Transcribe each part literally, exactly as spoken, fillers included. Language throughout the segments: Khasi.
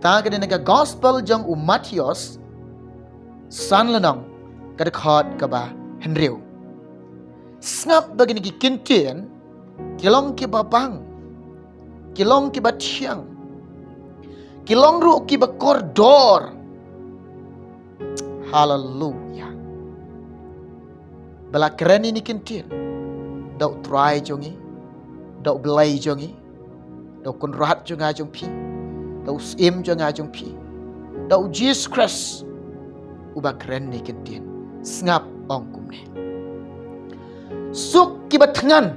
Ta ka dei na ka gospel jong u Mathaios, san lynnong, ka dkhot kaba hynriew. Sngap ba kine ki kyntien ki long kiba bang, ki long kiba thiang, ki long ruh kiba kordor. Haleluya. Ba la kren ïa kine ki kyntien da u Trai jong ngi, da u Blei jong ngi, da u Kynrad jong nga jong phi, da u Syiem jong nga jong phi, da u Jisu Khrist uba kren ïa kine ki kyntien. Sngap, ong kumne: Suk kiba thngan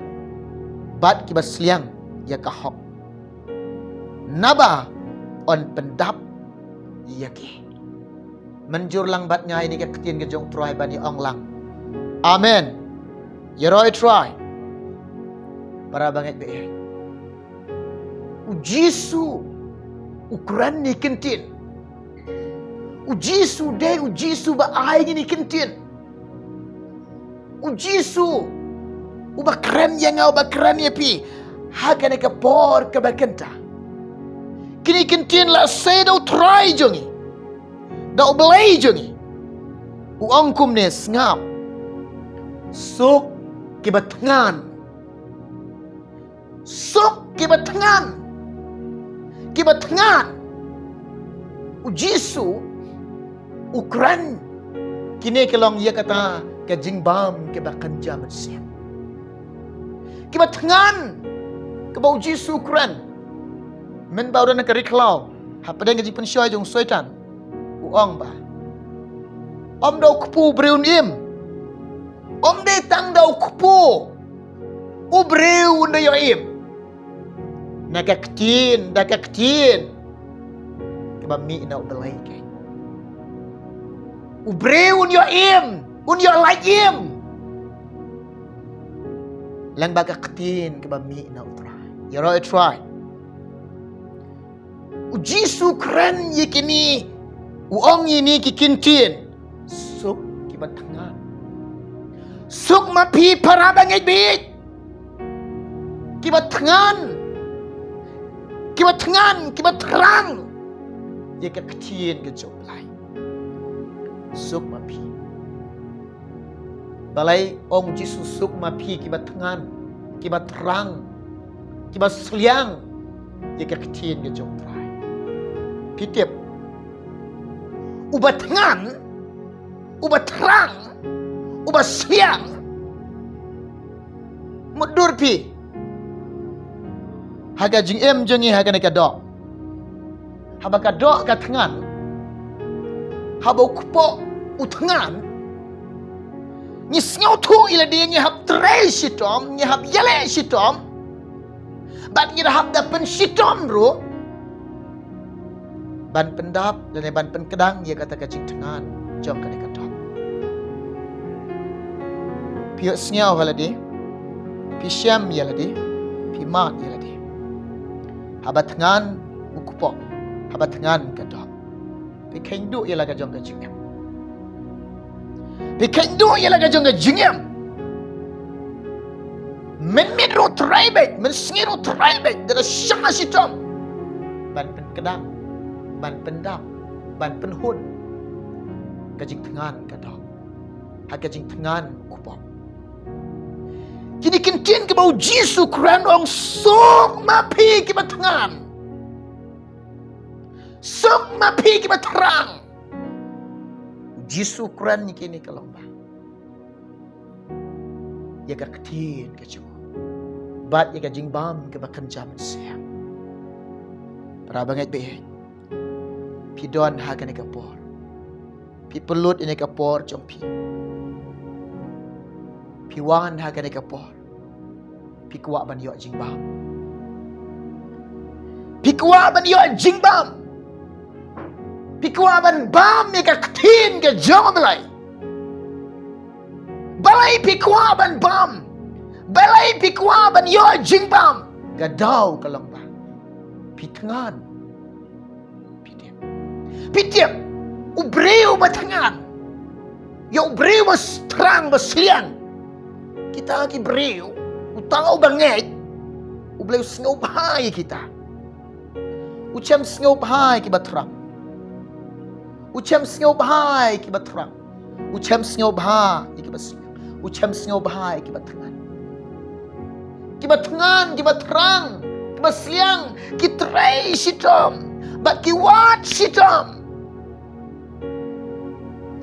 bad kiba sliang ïa ka hok, naba yn pyndap ïa ki. Mynjur lang bad nga ïa kine ki ktien ki jong u Trai ban ïa ong lang. Amen. Ïaroh ïa u Trai. Para bangeit baieit, u Jisu u kren ïa kine ki kyntien. U Jisu dei u Jisu ba ai ïa kine ki kyntien. U Jisu uba kren ïa nga, uba kren ïa phi ha kane ka por kaba kynta. Kine ki kyntien la sei da u Trai jong ngi, da u Blei jong ngi. U ong kumne: Sngap, suk kiba thngan. Suk kiba thngan. Kiba thngan. U Jisu u kren. Kine ki long ïa kata ka jingbam kiba kynja mynsiem. Kiba thngan kaba u Jisu u kren. Mynba u don ha ka ri khlaw, hapdeng ka jingpynshoi jong u Soitan, u ong ba ym da u kpu u briew un im. Ym dei tang da u kpu u briew un da ïoh im. Na ka ktien, da ka ktien kaba mih na u Blei keiñ, u briew un ïoh im, un ïoh lait im. Lyngba ka ktien kaba mih na u Trai. Ïaroh ïa u Trai. U Jisu u kren ïa kine, u ong ïa kine ki kyntien: Suk kiba thngan. Suk ma phi para bangeit baieit. Kiba thngan. Kiba thngan, kiba thrang ïa ka ktien ka jong u Blei. Suk ma phi. Balei ong u Jisu: Suk ma phi kiba thngan, kiba thrang, kiba sliang ïa ka ktien ka jong u Trai? Phi tip, uba thngan, uba thrang, uba sliang, mutdur phi, ha ka jingim jong ngi ha kane ka doh, haba ka doh ka thngan, haba u kpoh u thngan, ngi sngewthuh ïa lade, ngi hap trei shitom, ngi hap ïaleh shitom, bad ngi hap da pynshitom ruh ban pyndap lane ban pynkdang ïa kata ka jingthngan jong kane ka doh. Phi ïohsngew ha lade, phi shem ïa lade, phi mad ïa lade. Haba thngan u kpoh, haba thngan ka doh, phi kheiñ duh ïa la ka jong ka jingim. Phi kheiñ duh ïa la ka jong ka jingim. Mynmiet ruh trai beit, mynsngi ruh trai beit, da la shah shitom ban pynkdang, ban pyndap, ban pynhun ka jingthngan ka doh, ha ka jingthngan u kpoh. Kine ki ktien kiba u Jisu u kren, ong: Suk ma phi kiba thngan. Suk ma phi kiba thrang. U Jisu u kren ïa kine ka long ba ïa ka ktien ka jong u bad ïa ka jingbam kaba kynja mynsiem. Para bangeit baieit, phi don ha kane ka por, phi pynlut ïa kane ka por jong phi, phi wan ha kane ka por, phi kwah ban ïoh jingbam. Phi kwah ban ïoh jingbam. Phi kwah ban bam ïa ka ktien ka jong u Blei. Balei phi kwah ban bam? Balei phi kwah ban ïoh jingbam? Ka daw ka long ba phi thngan. Phi tip, phi tip, u briew ba thngan, ïa u briew ba thrang ba sliang, kita ki briew, uta uba ngeit, u Blei u sngewbha ïa kita. U shem sngewbha ïa kiba thrang. U shem sngewbha ïa kiba thrang. U shem sngewbha ïa kiba sliang. U shem sngewbha ïa kiba thngan. Kiba thngan, kiba thrang, kiba sliang, ki trei shitom bad ki wad shitom.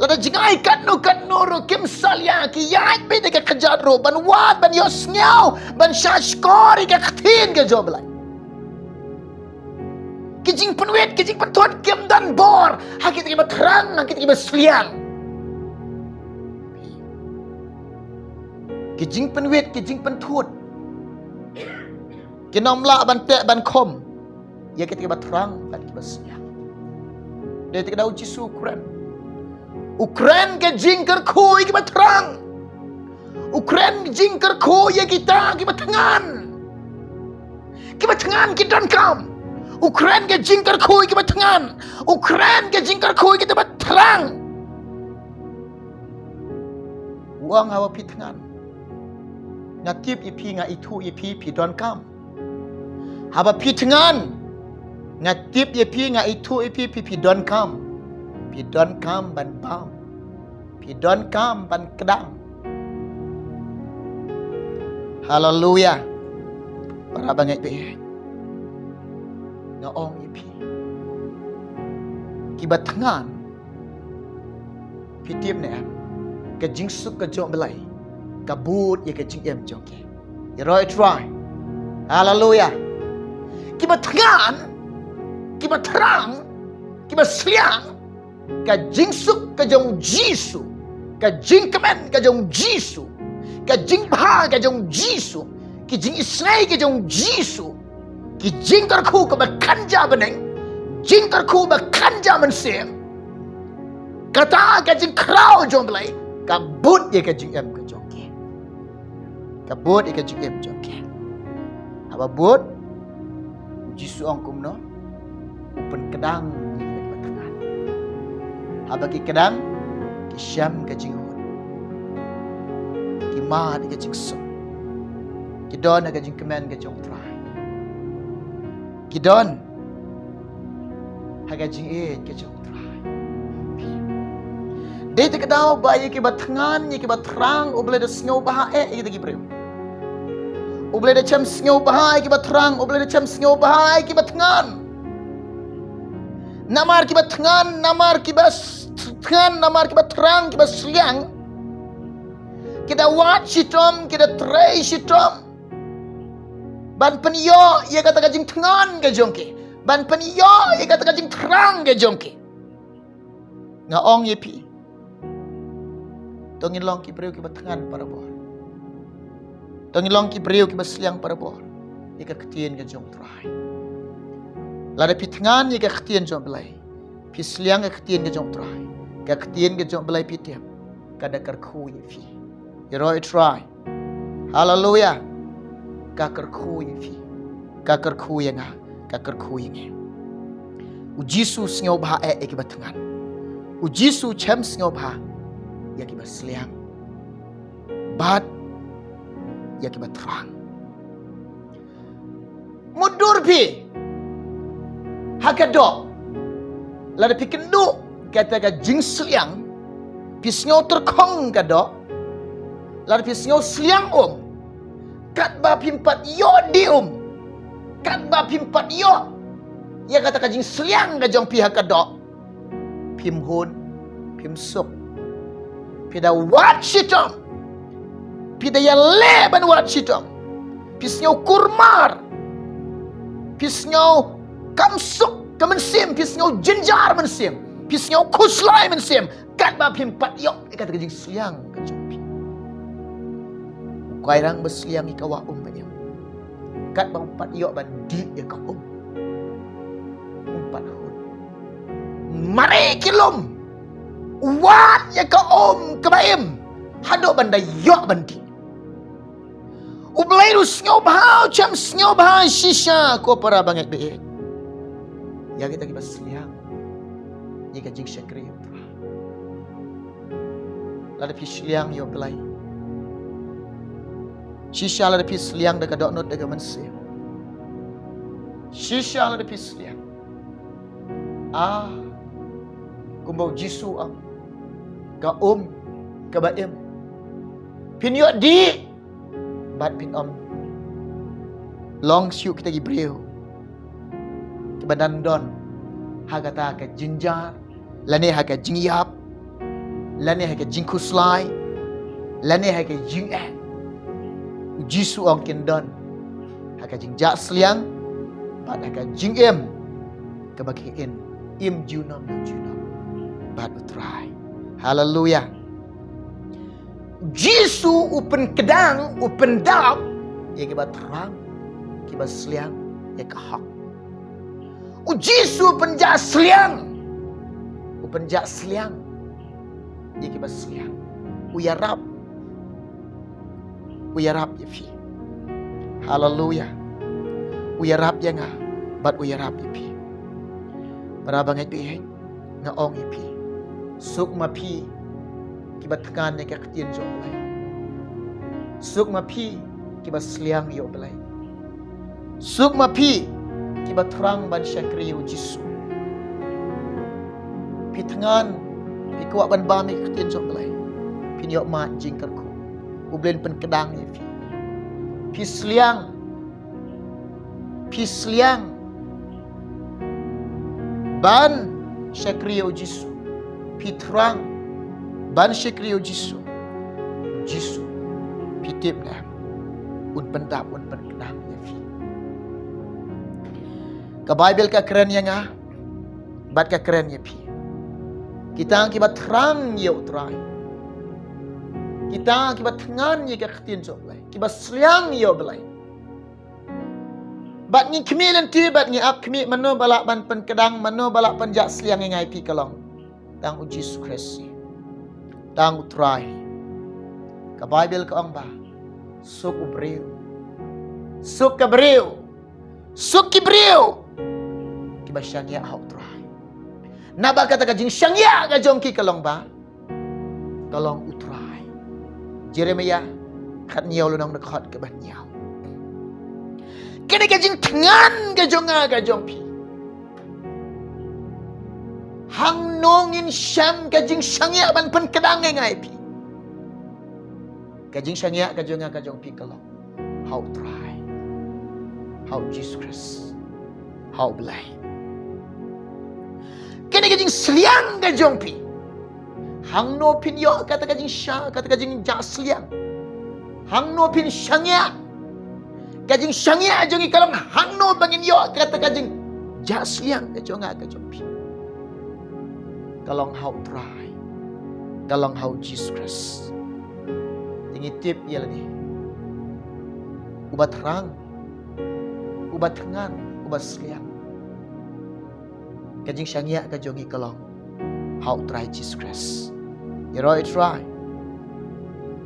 Lada jngai katno katno ruh kim salia, ki ïaid beit da ka kjat ruh ban wad, ban ïohsngew, ban shahshkor ïa ka ktien ka jong U Blei. Ki jingpynwit, ki jingpynthut kim don bor ha kita kiba thrang, ha kita kiba sliang. Ki jingpynwit, ki jingpynthut kin ym lah ban teh ban khum ïa kita kiba thrang bad kiba sliang. Dei te ka daw U Jisu u kren. U kren ka jingkyrkhu ïa kiba thrang. U kren ka jingkyrkhu ïa kita kiba thngan. Kiba thngan ki donkam. U kren ka jingkyrkhu ïa kiba thngan. U kren ka jingkyrkhu ïa kita ba thrang. U ong, haba phi thngan, nga tip ïa phi, nga ithuh ïa phi, phi donkam. Haba phi thngan, nga tip ïa phi, nga ithuh ïa phi, phi, phi donkam. Phi donkam ban bam. Phi donkam ban kdang. Haleluya. Para bangeit baieit, nga ong ïa phi, kiba thngan, phi tip ne em, ka jingsuk ka jong U Blei ka bud ïa ka jingim jong ki. Ïaroh ïa U Trai. Haleluya. Kiba thngan, kiba thrang, kiba sliang, ka jingsuk ka jong U Jisu, ka jingkmen ka jong U Jisu, ka jingbha ka jong U Jisu, ki jingisynei ka jong U Jisu, ki jingkyrkhu kaba kynja bneng, jingkyrkhu ba kynja mynsiem. Kata ka jingkhraw jong U Blei ka bud ïa ka jingim ka jong ki. Ka bud ïa ka jingim jong ki. Haba bud, U Jisu ong kumno? U pynkdang ïa kiba thngan. Haba ki kdang, ki shem ka jinghun. Ki mad ïa ka jingsuk. Ki don ha ka jingkmen ka jong U Trai. Ki don ha ka jingïeit ka jong U Trai. Dei te ka daw ba ïa kiba thngan, ïa kiba thrang, U Blei da sngewbha eh ïa kita ki briew. U Blei da shem sngewbha ïa kiba thrang, U Blei da shem sngewbha ïa kiba thngan. Namar kiba thngan, namar kiba s-, thngan, namar kiba thrang, kiba sliang, ki da wad shitom, ki da trei shitom ban pynïoh ïa kata ka jingthngan ka jong ki, ban pynïoh ïa kata ka jingthrang ka jong ki. Nga ong ïa phi, to ngin long ki briew kiba thngan barabor. To ngin long ki briew kiba sliang barabor ïa ka ktien ka jong U Trai. Lada phi thngan ïa ka ktien jong U Blei, phi sliang ïa ka ktien ka jong U Trai, ka ktien ka jong U Blei, phi tip, ka da kyrkhu ïa phi. Ïaroh ïa U Trai. Haleluya. Ka kyrkhu ïa phi. Ka kyrkhu ïa nga. Ka kyrkhu ïa ngi. U Jisu sngewbha eh ïa kiba thngan. U Jisu shem sngewbha ïa kiba sliang bad ïa kiba thrang. Mutdur phi ha ka doh, lada phi kynduh kata ka jingsliang, phi sngew tyrkhong ka doh, lada phi sngew sliang um, katba phim pat ïoh dih um, katba phim pat ïoh ïa kata ka jingsliang ka jong phi ha ka doh, phim hun, phim suk. Phi da wad shitom. Phi da ïaleh ban wad shitom. Phi sngew kurmar. Phi sngew kam suk ka mynsiem, phi sngew jynjar mynsiem, phi sngew khuslai mynsiem, katba phim pat ïoh ïa kata ka jingsliang ka jong phi. U Kairang ba sliang ïa ka wah um ba im. Katba um pat ïoh ban dih ïa ka um, um pat hun. Mareh ki lum, wad ïa ka um kaba im haduh ban da ïoh ban dih. U Blei ruh sngewbha, u shem sngewbha shisha, ko para bangeit baieit, ïa kita kiba sliang ïa ka jingshakri ïa U Trai. Lada phi sliang ïa U Blei, shisha lada phi sliang da ka dohnud da ka mynsiem, shisha lada phi sliang, Ah, kumba u Jisu u ong, ka um kaba im. Phin ïoh dih bad phin ym long shuh kita ki briew kiba dang don ha kata ka jynjar, lane ha ka jingïap, lane ha ka jingkhuslai, lane ha ka jingeh. U Jisu u ong kin don ha ka jingjahsliang bad ha ka jingim kaba khih im junom junom bad U Trai. Haleluya. U Jisu u pynkdang, u pyndap ïa kiba thrang, kiba sliang ïa ka hok. U Jisu u pynjahsliang, u pynjahsliang ïa kiba sliang. U ïarap, u ïarap ïa phi. Haleluya. U ïarap ïa nga bad u ïarap ïa phi. Para bangeit, phi, nga ong ïa phi, suk ma phi kiba thngan ïa ka ktien jong U Blei. Suk ma phi kiba sliang ïa U Blei. Suk ma phi kiba thrang ban shakri ïa U Jisu. Phi thngan, phi kwah ban bam ïa ka ktien jong U Blei, phin ïoh mad jingkyrkhu. U Blei un pynkdang ïa phi. Phi sliang, phi sliang ban shakri ïa U Jisu. Phi thrang ban shakri ïa U Jisu. Jisu, phi tip ne em, un pyndap, un pynkdang ïa phi. Ka Baibl ka kren ïa nga bad ka kren ïa phi, kita kiba thrang ïa U Trai, kita kiba thngan ïa ka ktien jong U Blei, kiba sliang ïa U Blei. Bad ngi khmih lynti, bad ngi ap khmih, mano ba lah ban pynkdang, mano ba lah pynjahsliang ïa nga ïa phi? Ka long tang U Jisu Khrist, tang U Trai. Ka Baibl ka ong ba suk u briew, suk ka briew, suk ki briew kiba shaniah ha U Trai. Naba kata ka jingshaniah ka jong ki ka long ba, ka long U Trai. Jeremiah khathynñiew lynnong dkhot kaba hynñiew. Kane ka jingthngan ka jong nga ka jong phi, hangno ngin shem ka jingshaniah ban pynkdang ïa nga ïa phi? Ka jingshaniah ka jong nga ka jong phi ka long ha U Trai, ha U Jisu Khrist, ha U Blei. Kane ka jingsliang ka jong phi, hangno phin ïoh kata ka jingsha, kata ka jingjahsliang? Hangno phin shaniah? Ka jingshaniah jong ngi ka long hangno ba ngin ïoh kata ka jingjahsliang ka jong nga ka jong phi? Ka long ha U Trai, ka long ha U Jisu Khrist. Te ngi tip ïa lade, uba thrang, uba thngan, uba sliang. Ka jingshaniah ka jong ngi ka long ha U Trai Jisu Khrist. Ïaroh ïa U Trai.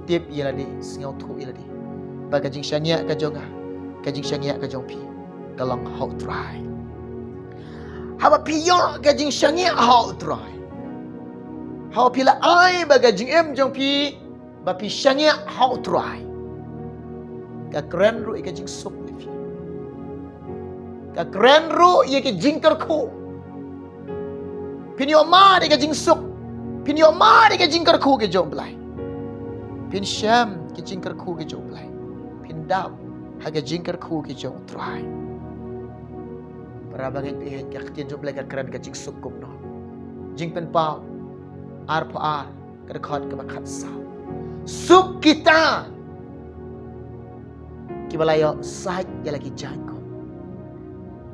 Tip ïa lade, sngewthuh ïa lade ba ka jingshaniah ka jong nga, ka jingshaniah ka jong phi, ka long ha U Trai. Haba phi ïoh ka jingshaniah ha U Trai, haba phi la ai ba ka jingim jong phi ba phi shaniah ha U Trai, ka kren ruh ïa ka jingsuk ïa phi. Ka kren ruh ïa ka jingkyrkhu. Phin ïoh mad ïa ka jingsuk, phin ïoh mad ïa ka jingkyrkhu ka jong U Blei. Phin shem ka jingkyrkhu ka jong U Blei, phin dap ha ka jingkyrkhu ka jong U Trai. Para bangeit, phi, ka ktien jong U Blei ka kren ka jingsuk kumno? Jingpynpaw arphew ar, ka dkhot kaba khatsaw. Suk kita kiba la ïoh sait ïa la ki jaiñkup,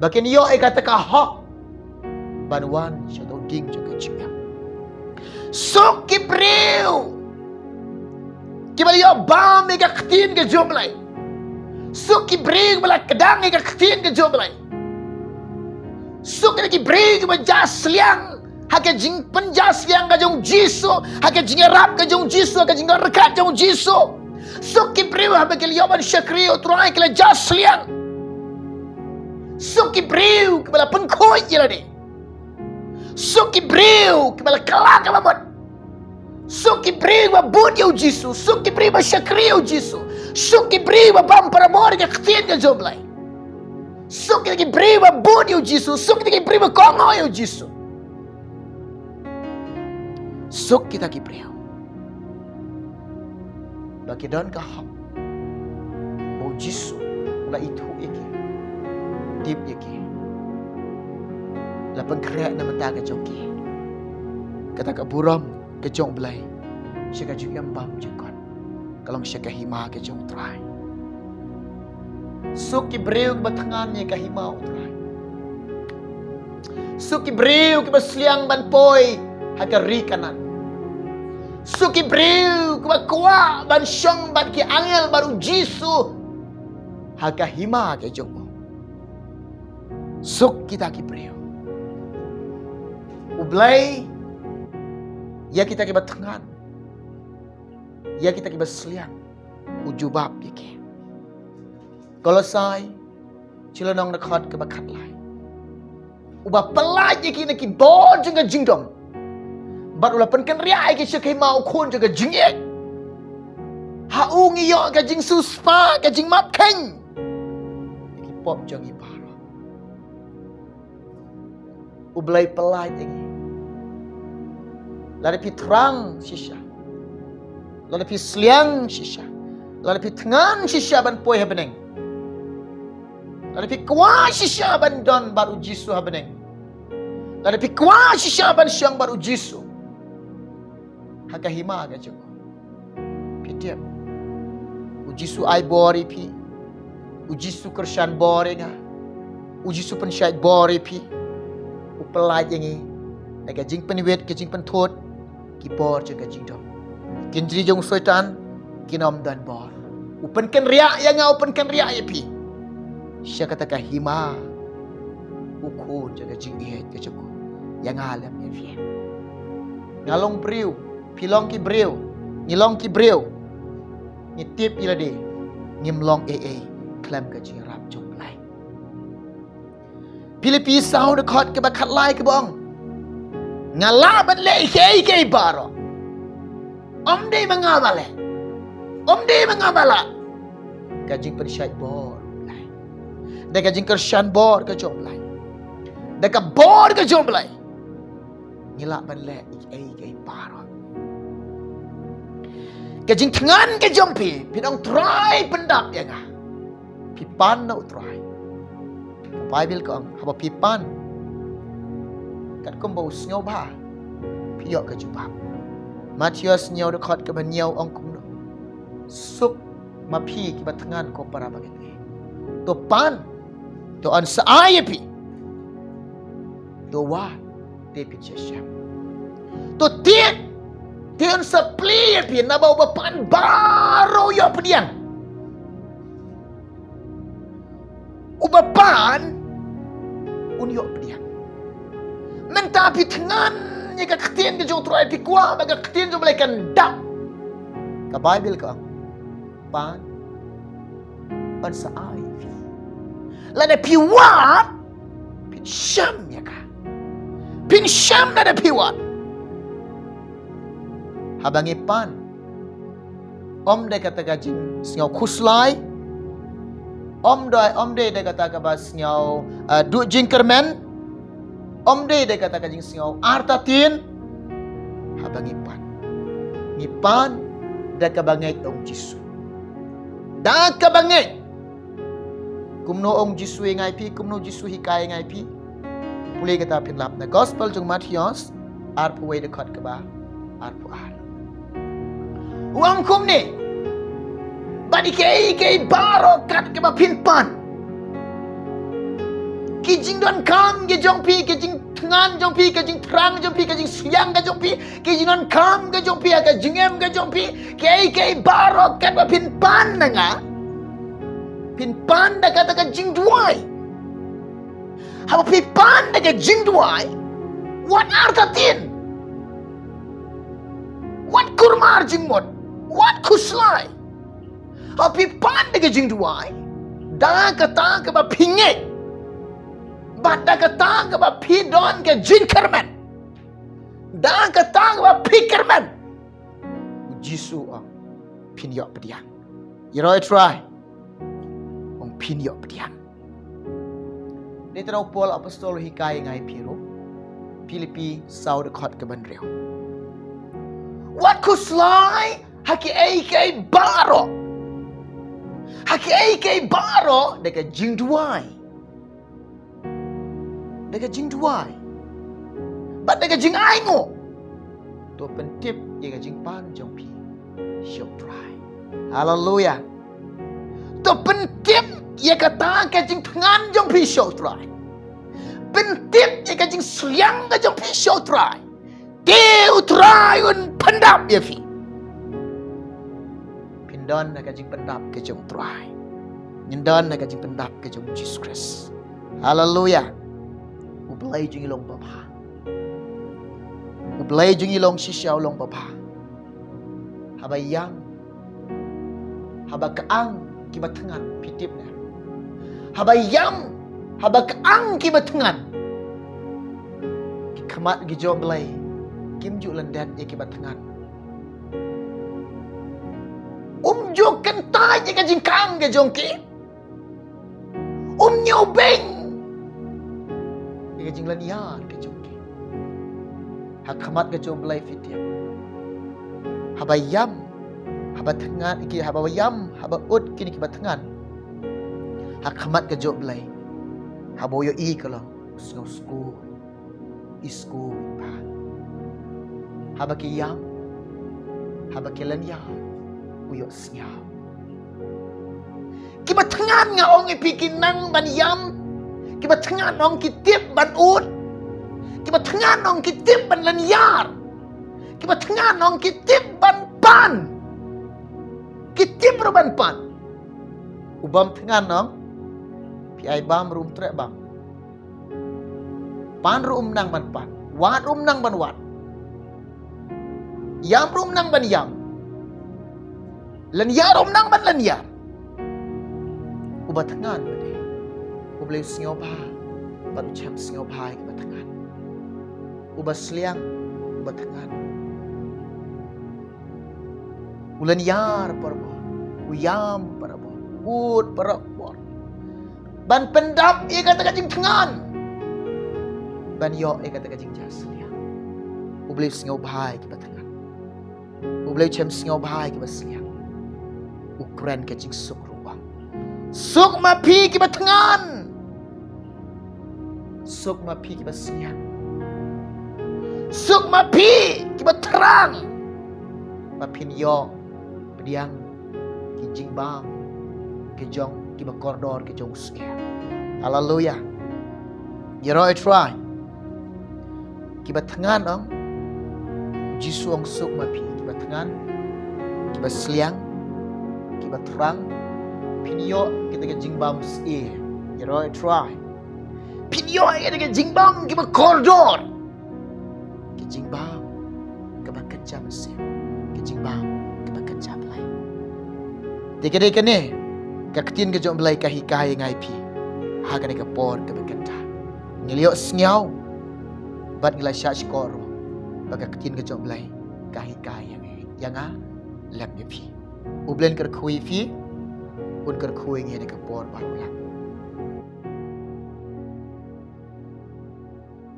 ba kin ïoh ïa kata ka hok ban wan sha ka dieng jong ka jingim. Suk ki briew kiba la ïoh bam ïa ka ktien ka jong U Blei. Suk ki briew kiba la kdang ïa ka ktien ka jong U Blei. Suk ïa ki briew kiba jah sliang ha ka jingpynjah sliang ka jong U Jisu, ha ka jingïarap ka jong U Jisu, ha ka jingïaryngkat jong U Jisu. Suk ki briew haba ki la ïoh ban shakri ïa U Trai ki la jah sliang. Suk ki briew kiba la pynkhuid ïa lade. Suk ki briew kiba la kylla kaba mut. Suk ki briew ba bud ïa U Jisu, suk ki briew ba shakri ïa U Jisu, suk ki briew ba bam parabor ïa ka ktien ka jong U Blei. Suk ki briew ba bud ïa U Jisu, suk ki briew ba kohnguh ïa U Jisu. Suk kita ki briew ba ki don ka hok ba u Jisu u la ithuh ïa ki, tip ïa ki, la pynkhreh na bynta ka jong ki. Kata ka burom ka jong U Blei sha ka jingim bymjukut ka long sha ka hima ka jong U Trai. Suk ki briew kiba thngan ïa ka hima U Trai. Suk ki briew kiba sliang ban poi ha ka ri Kanaan. Suk ki briew kiba kwah ban shong bad ki angel bad u Jisu ha ka hima ka jong u. Suk kita ki briew. U Blei ïa kita kiba thngan, ïa kita kiba sliang, u jubab ïa ki. Kolosai, shi lynnong dkhot kaba khatlai. Uba pyllait ïa ki na ki bor jong ka jingdom bad u la pynkynriah ïa ki sha ka hima u Khun jong ka jingïeit. Ha u ngi ïoh ka jingsiewspah, ka jingmap kheiñ ïa ki pop jong ngi baroh. U Blei pyllait ïa ngi. Lada phi thrang shisha, lada phi sliang shisha, lada phi thngan shisha ban poi ha bneng, lada phi kwah shisha ban don bad u Jisu ha bneng, lada phi kwah shisha ban shong bad u Jisu ha ka hima ka jong u, phi tip, u Jisu ai bor ïa phi. U Jisu kyrshan bor ïa nga. U Jisu pynshait bor ïa phi. U pyllait ïa ngi na ka jingpynwit, ka jingpynthut ki bor jong ka jingdom. Ki kynjri jong u Soitan kin ym don bor. U pynkynriah ïa nga, u pynkynriah ïa phi sha kata ka hima u Khun jong ka jingïeit ka jong u. Ïa nga lem ïa phi, nga long briew, phi long ki briew, ngi long ki briew. Ngi tip ïa lade ngim long ei ei khlem ka jingïarap jong U Blei. Philippi saw dkhot kaba khatlai kaba ong, nga lah ban leh kiei kiei baroh. Ym dei ma nga ba leh, ym dei ma nga ba lah. Ka jingpynshait bor U Blei, da ka jingkyrshan bor ka jong U Blei, da ka bor ka jong U Blei, ngi lah ban leh kiei kiei baroh. Ka jingthngan ka jong phi, phin ong Trai pyndap ïa nga. Phi pan na u Trai. Ka Baibl ka ong haba phi pan katkum ba u sngewbha, phi ïoh ka jubab. Mathaios hynñiew dkhot kaba hynñiew ong kumno? Suk ma phi kiba thngan, ko para bangeit. To pan, to yn sa ai ïa phi. To wad, te phin sa shem. To tied, te yn sa plie ïa phi, naba uba pan baroh u ïoh pdiang. Uba pan un ïoh pdiang. Mynta phi thngan ïa ka ktien ka jong u Trai, phi kwah ba ka ktien jong U Blei kan dap. Ka Baibl ka ong, pan, yn sa ai ïa phi. Lada phi wad, phin shem ïa ka. Phin shem lada phi wad. Haba ngi pan, ym dei kata ka jingsngew khuslai, ym dei, ym dei da kata kaba sngew, eh, duh jingkyrmen, ym dei da kata ka jingsngew artatien. Haba ngi pan, ngi pan da kaba ngeit ong Jisu. Da kaba ngeit. Kumno ong Jisu ïa nga ïa phi, kumno Jisu hikai ïa nga ïa phi? Pule kata phin lap na Gospel jong u Mathaios arphew wei dkhot kaba arphew ar. U ong kumne, bad kiei kiei baroh kat kaba phin pan, ki jingdonkam ki jong phi, ki jingthngan jong phi, ki jingthrang jong phi, ki jingsliang ka jong phi, ki jingdonkam ka jong phi, ka jingim ka jong phi, kiei kiei baroh kat ba phin pan na nga, phin pan da kata ka jingduwai. Haba phi pan da ka jingduwai, wat artatien, wat kurmar jingmut, wat khuslai. Haba phi pan da ka jingduwai, da kata kaba phi ngeit, bad da kata kaba phi don ka jingkyrmen, da kata kaba phi kyrmen, u Jisu u ong phin ïoh pdiang. Ïaroh ïa u Trai, u ong phin ïoh pdiang. Dei tang u Paul apostol u hikai ïa nga ïa phi ruh. Philippi saw dkhot kaba hynriew. Khuslai ha kiei kiei baroh. Ha kiei kiei baroh da ka jingduwai, da ka jingduwai bad da ka jingainguh. To pyntip ïa ka jingpan jong phi sha U Trai. Haleluya. To pyntip ïa kata ka jingthngan jong phi sha U Trai. Pyntip ïa ka jingsliang ka jong phi sha U Trai. Te U Trai un pyndap ïa phi. Phin don ha ka jingpyndap ka jong U Trai. Ngin don ha ka jingpyndap ka jong U Jisu Khrist. Haleluya. U Blei jong ngi long babha. U Blei jong ngi long shisha u long babha. Haba ïam, haba kyang kiba thngan, phi tip ne? Haba ïam, haba kyang kiba thngan, ki khmat ki jong U Blei kim ju lyndet ïa kiba thngan. Um ju kyntait ïa ka jingkyang ka jong ki. Um ñiewbeiñ ïa ka jinglynñiar ka jong ki. Ha khmat ka jong U Blei, phi tip, haba ïam, haba thngan ki, haba ïam, haba ud kine kiba thngan, ha khmat ka jong U Blei, haba u ïohi ka long u sngew skur, i skur i pha. Haba ki ïam, haba ki lynñiar, u ïohsngew. Kiba thngan, nga ong ïa phi, ki nang ban ïam. Kiba thngan ong ki tip ban ud. Kiba thngan ong ki tip ban lynñiar. Kiba thngan ong ki tip ban pan. Ki tip ruh ban pan. U bym thngan ong, phi ai bam ruh um treh bam. Pan ruh um nang ban pan. Wad ruh um nang ban wad. Ïam ruh um nang ban ïam. Lynñiar ruh um nang ban lynñiar. Uba thngan ba dei U Blei u sngewbha bad u shem sngewbha ïa kiba thngan. Uba sliang, uba thngan, u lynñiar barabor, u ïam barabor, u ud barabor, ban pyndap ïa kata ka jingthngan, ban ïoh ïa kata ka jingjia sliang. U Blei u sngewbha ïa kiba thngan. U Blei u shem sngewbha ïa kiba sliang. U kren ka jingsuk ruh. Suk ma phi kiba thngan. Suk ma phi kiba sliang. Suk ma phi kiba thrang. Ba phin ïoh pdiang ki jingbam ki jong, kiba kordor ki jong u syiem. Haleluya. Ïaroh ïa U Trai. Kiba thngan ong, U Jisu ong, suk ma phi kiba thngan, kiba sliang, kiba thrang. Phin ïoh kita ki jingbam syiem. Ïaroh ïa U Trai. Phin ïoh ïa kita ki jingbam kiba kordor. Ki jingbam kaba kynja mynsiem, ki jingbam kaba kynja Blei. Te ka dei kane ka ktien ka jong U Blei ka hikai ïa nga ïa phi ha kane ka por kaba kynja. Ngi la ïohsngew bad ngi la shah shkor ruh ba ka ktien ka jong U Blei ka hikai ïa nga, ïa nga lem ïa phi. U Blei un kyrkhu ïa phi, un kyrkhu ïa ngi ha kane ka por baroh.